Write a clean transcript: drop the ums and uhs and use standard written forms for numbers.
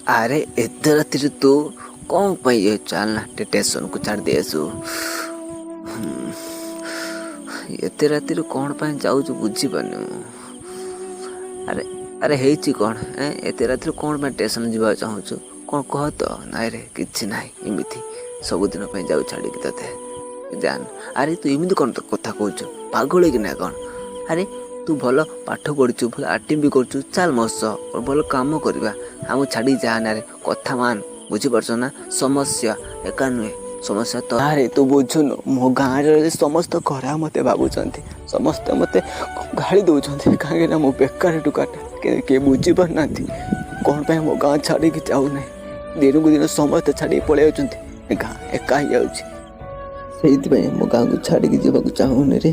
ଆରେ ଏତେ ରାତିରେ ତୁ କ'ଣ ପାଇଁ ଏ ଚାଲ ନା ଟିକେ ଷ୍ଟେସନକୁ ଛାଡ଼ି ଦେଇ ଆସିବୁ। ଏତେ ରାତିରେ କ'ଣ ପାଇଁ ଯାଉଛୁ ବୁଝିପାରୁନି ମୁଁ। ଆରେ ଆରେ ହେଇଛି କ'ଣ? ଏଁ ଏତେ ରାତିରେ କ'ଣ ପାଇଁ ଷ୍ଟେସନ ଯିବାକୁ ଚାହୁଁଛୁ, କ'ଣ କହ ତ? ନାଇଁ ରେ, କିଛି ନାହିଁ, ଏମିତି ସବୁଦିନ ପାଇଁ ଯାଉ ଛାଡ଼ିକି ତୋତେ ଜାନ। ଆରେ ତୁ ଏମିତି କ'ଣ ତ କଥା କହୁଛୁ, ପାଗଳ କି ନା କ'ଣ? ଆରେ ତୁ ଭଲ ପାଠ ପଢ଼ିଛୁ, ଭଲ ଆକ୍ଟିଂ ବି କରୁଛୁ, ଚାଲ ମୋ ସହ ଭଲ କାମ କରିବା, ଆମକୁ ଛାଡ଼ିକି ଯାଆ ନା ରେ, କଥା ମାନ, ବୁଝିପାରୁଛୁ ନା? ସମସ୍ୟା ଏକା ନୁହେଁ, ସମସ୍ୟା ତ। ଆରେ ତୁ ବୁଝୁନୁ, ମୋ ଗାଁରେ ରହିଲେ ସମସ୍ତ ଖରାପ ମୋତେ ଭାବୁଛନ୍ତି, ସମସ୍ତେ ମୋତେ ଗାଳି ଦେଉଛନ୍ତି, କାହିଁକି ନା ମୁଁ ବେକାର ଟୋକାଟା। କେହି ବୁଝିପାରୁନାହାନ୍ତି କ'ଣ ପାଇଁ ମୋ ଗାଁ ଛାଡ଼ିକି ଯାଉନାହିଁ। ଦିନକୁ ଦିନ ସମସ୍ତେ ଛାଡ଼ିକି ପଳେଇ ଯାଉଛନ୍ତି, ଗାଁ ଏକା ହେଇଯାଉଛି। ସେଇଥିପାଇଁ ମୋ ଗାଁକୁ ଛାଡ଼ିକି ଯିବାକୁ ଚାହୁଁନି ରେ।